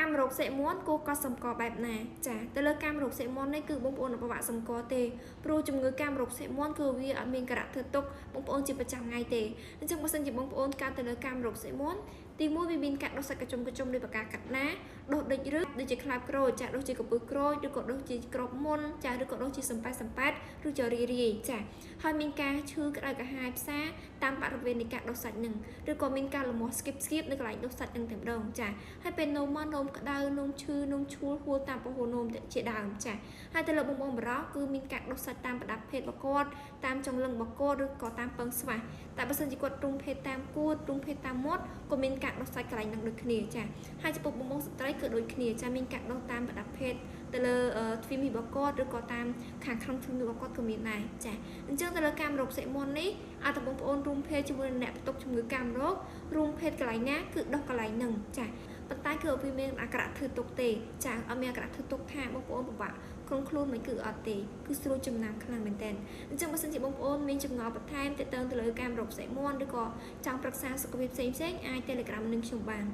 មរោគសិមាន់គួរកត់សម្គាល់បែបណាចាទៅលើកាមរោគសិមាន់នេះគឺបងប្អូនអត់ពិបាកសម្គាល់ទេព្រោះជំងឺកាមរោគសិមាន់គឺវាអត់មានការៈធ្វើទុកបងប្អូនជាប្រចាំថ្ងៃទេអញ្ចឹងបើសិនជាបងប្អូនកើតទៅលើកាមរោគសិមាន់ទីមួយវាមានការដុសសាច់កញ្ជុំដោយប្រការកាត់ណាដុសដូចឬដូចជាខ្លាបក្រូចចាដុសជាកពើក្រូចឬក៏ដុសជាក្របមុនចាឬក៏ដុសជាសំប៉ែសំប៉ែតឬជារីរាយចាហើយមានការឈឺក្តៅក្រហាយផ្សារតាមបរិវេណនៃការដុសសាច់នឹងឬក៏មានការលមាស់ស្គៀបស្គៀបនៅកន្លែងដុសសាច់នឹងតែម្ដងចាហើយពេលនោមមកនោមក្តៅនោមឈឺនោមឈួលហួលតាមពហុនោមជាដើមចាហើយទៅលើបងប្អូនបរោះគឺមានការដុសសាច់តាមប្រដាប់ភេទរបស់គាត់តាមចង្លឹងរបស់គាត់ឬក៏តាមពឹងស្វះតែបើសិនជាគាត់ទ្រុងភេទតាមគួតទ្រុងភេទតាមមាត់ក៏មានការដុសសាច់កន្លែងនឹងដូចគ្នាចាហើយចំពោះបងប្អូនស្ត្រីគឺដូចគ្នាចាមានការដុសតាមប្រដាប់ភេទទៅលើទ្វីមីរបស់គាត់ឬក៏តាមខាងក្នុងទ្វីមីរបស់គាត់ក៏មានដែរចាអញ្ចឹងទៅលើកាមរោគសិមាន់នេះអាចទៅបងប្អូនរួមភេទជាមួយនឹងអ្នកផ្ទុកជំងឺកាមរោគរួមភេទកន្លែងណាគឺដុសកន្លែងហ្នឹងចាប៉ុន្តែគឺអត់មានអាក្រក់ធ្វើទុកទេចាអត់មានអាក្រក់ធ្វើទុកថាបងប្អូនពិបាកក្នុងខ្លួនមិនគឺអត់ទេគឺស្រួលចំណាំខ្លាំងមែនតើអញ្ចឹងបើសិនជាបងប្អូនមានចម្ងល់បន្ថែមទាក់ទងទៅលើកាមរោគសិមាន់ឬក៏ចង់ប្រឹក្សាសុខភាពផ្សេងៗអាច Telegram នឹងខ្ញុំបាន។